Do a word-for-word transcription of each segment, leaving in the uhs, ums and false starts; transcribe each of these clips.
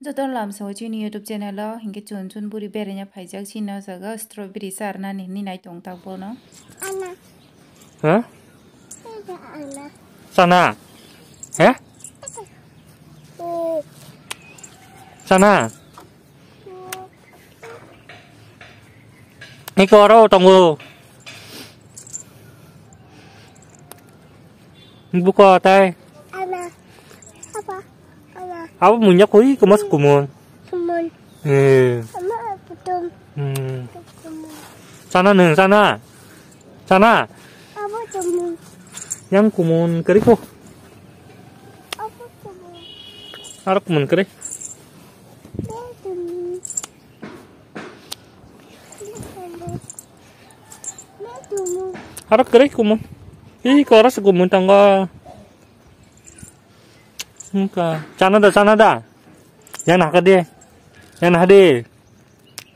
Joto lamsao chini YouTube channel o hinkhe chun chun buri beraina phaijak, chini o jaga strawberry charnani hinwi nai tong tak bono. Ana. Ha? Eda ana. Chana? He? Oh. Chana? Oh. Iko aro tongo. Buko tai. Ama. Apa? Ama. Abo munya koi kemas kumun. Kumun. Eh. Ama apa tum? Hmm. Kumun. Chana neng chana. Chana. Apa tum? Yang kumun keri ko. Apa tum? Aro kumun keri. Dia tum. Aro kwrwi kumun. Ih, koros kumun tongo. Wngkha. Chana da, chana da. Yang nahaka de. Yang naha de.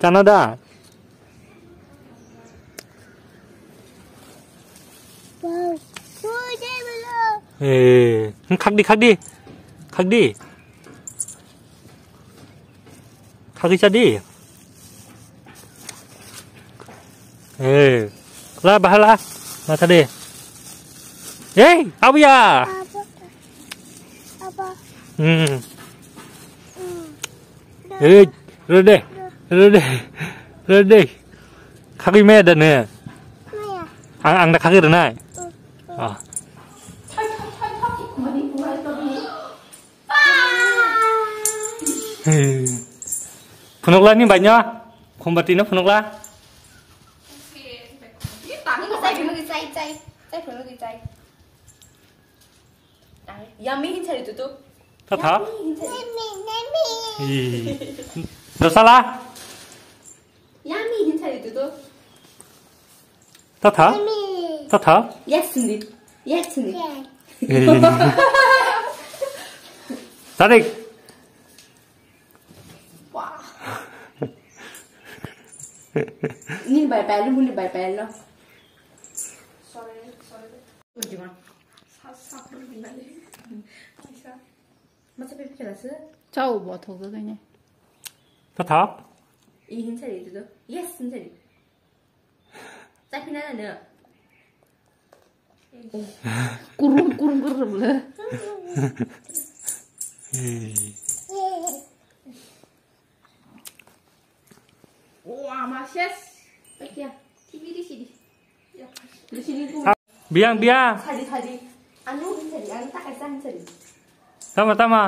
Chana da. Wow. Eh, khakdi, khakdi. Khakdi. Khagwi cha di. Eh, la bahala. La cha di. Eh, abuya. Apa? Apa? Hmm. Hmm. Eh, rede. Rede. Rede. Khagwi me da ne. Maya. Ang, ang da khagwi rwnai. Hmm. Ah. Phunukla ni baino, Khumbati no phunukla. Yummy hin sari tutu. Tata. Yummy hin sari. Ih. Dosala. Yummy hin sari tutu. Tata. Yummy. Tata. Yes, Cindy. Yes, Cindy. Yes. Eh. Tarik. Wah. Ni bai pai lo, ni bai pai lo. Sorry, sorry. Ujima. Sa, sa, sa. Masa pipi kena se? Chao bo thok kanya. Tata. I hin sari tutu. Yes, hin sari. Chapina na no. Kurum, kurum, kurum le. Hey. Oh, ama ses. Akia, T V di sini. Ya. Di sini ku. Biang, biang. Sadi, sadi. Anu sadi, anu tak aja sadi. Tama, tama.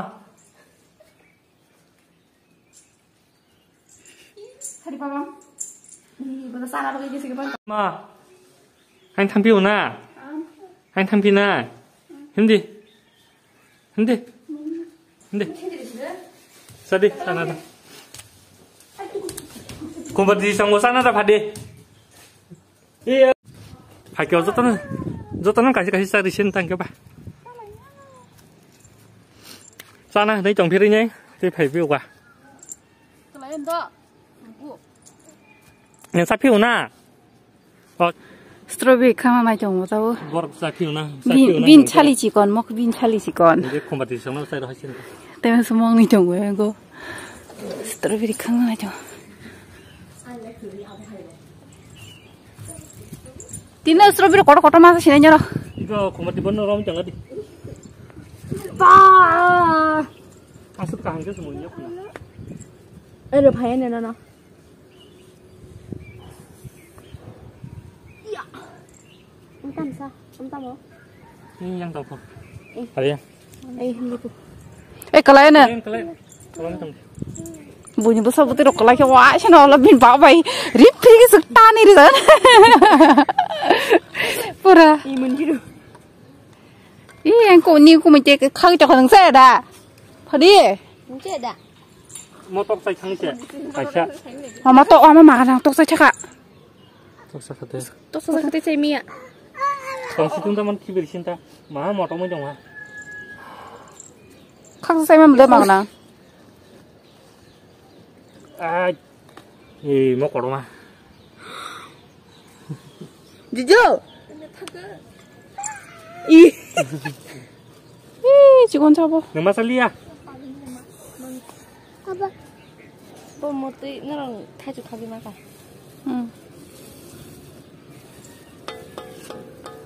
Hari pamam. Ini bata sana pakai jesi kepan. Ma. Hain thampi una. Hain thampi na. Hindi. Hindi. Hindi. Sadi, sana da. Kumbati sango sana da phadi. Iya. Hakyo jotono, jotono kaisa kaisa chari sin tangke ba. Sana dai tong phiri nyai, tei phai biu ba. Yang sa phiu na. Strawberry khama mai tong mo tao. Bor sa phiu na. Bin, bin chali chikon, mok bin chali chikon. Ini competition no sai roh sin. Tei sumong ni tong go. Strawberry khama mai tong. Tini strawberry kotor kotor masa sinai nyoro. Iko khumati bono rom changa di. Ba. Asuk kaham ke semuanya kuna. Eh, lo bhai ne no no. Iya. Entam sa, entam o. Ini yang tau ko. Eh. Ada ya? Eh, hindi ko. Eh, kalai na. Yang kalai. Kalai tam. Buini bwsa bwtwi rok kalai khe wa sano la bin ba bai. Rip phri suk tani ri dan. Pura. I mun jiru. I yang ko ni ko mite khag chok nang se da. Phadi. Mun se da. Motok sai thang se. Kaisa. Mama to ama ma nang tok sai thaka. Toksa khate. Toksa khate chai miya. Tong situng ta man kibir sinta. Ma moto mo jong ha. Khaksa sai ma mle magna. Ai. Ei mo koroma. Jijo. I. I chikon chabo. Nang masa liya. Bo motwi norok thaichuk khagwi maka. Hmm.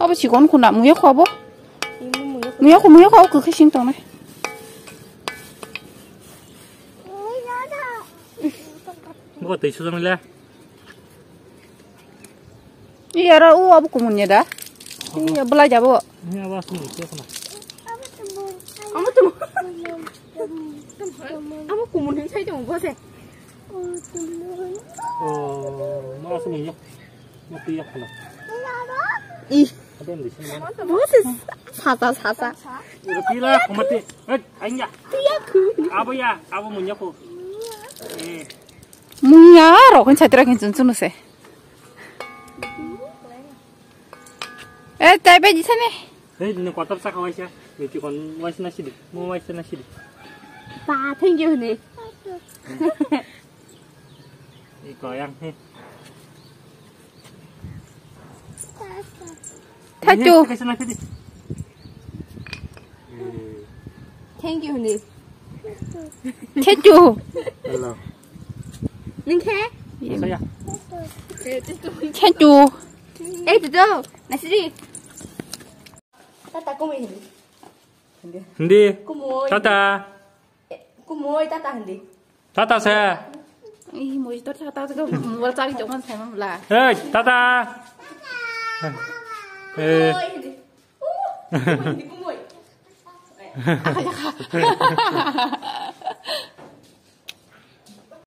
Abo chikon khuna muya kho abo. Imo muya kho. Muya kho, muya kho, kwkhe sing tongnai. Bo twi sujak le. Iya ro u abo kumun ya da. Iya belai jabo. Ini apa sih? Itu apa? Amo tumo. Amo kumun hin sai tumo bose. Oh, mau asal minyak. Mau tiyak kena. Ih. Ada yang di sini mana? Bose sasa sasa. Udah pila, mati. Eh, aing ya. Tiyak. Apa ya? Apa minyak kok? Eh. Muya rok hin satira kin chun chun se. Eh, tai bai jisane. Hei, dini kotor sa kawai sa. Miti kon waisa nasi di. Mo waisa nasi di. Ba, thank you ni. Iko yang he. Thank you. Ini kaisa nasi di. Eh. Thank you ni. Thank you. Hello. Ningkhe? Saya. Thank you. Eh, tutu. Nasiri. Tata kumui hindi. Hindi. Kumui. Tata. Eh, kumui tata hindi. Tata saya. Ih, mui to tata to mobile charge jong man sai man bla. Hey, tata. Eh. Kumui hindi. Uh, kumui hindi, kumui.